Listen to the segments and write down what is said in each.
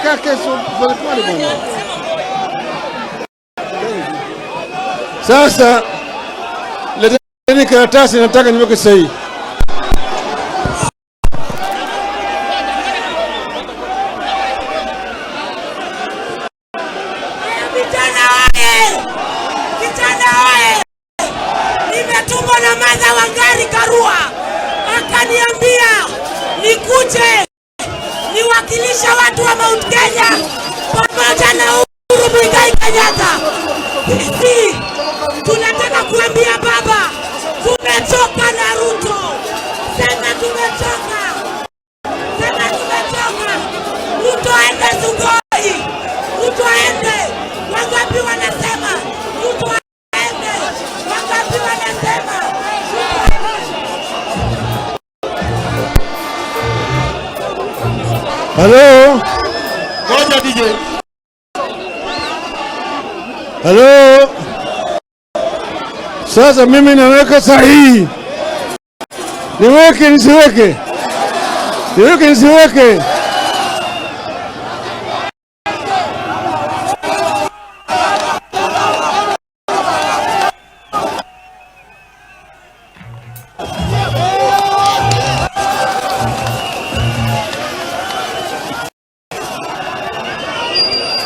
Kaa kesho polepole bwana. Sasa leteni karatasi, nataka niweke sahihi. Vijana oye! Vijana oye! Nimetumwa na Martha Wangari Karua akaniambia nikuje niwakilisha watu wa Mount Kenya pamoja na Uhuru Muigai Kenyatta. Sisi tunataka kuambia baba, tumechoka na Ruto. Sema tumechoka, sema tumechoka. Ruto aende Sugoi, Ruto aende. Wangapi wanasema Ruto aende? Wangapi wanasema Ruto aende? Halo, Ngoja DJ. Halo. Sasa mimi naweka sahihi, niweke nisiweke? Niweke nisiweke?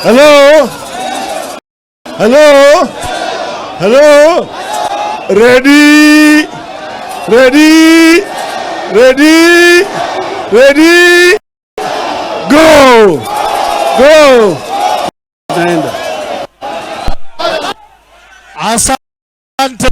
Hello? Hello? Hello? Ready? Ready? Ready? Ready? Go! Go! Naenda. Asante.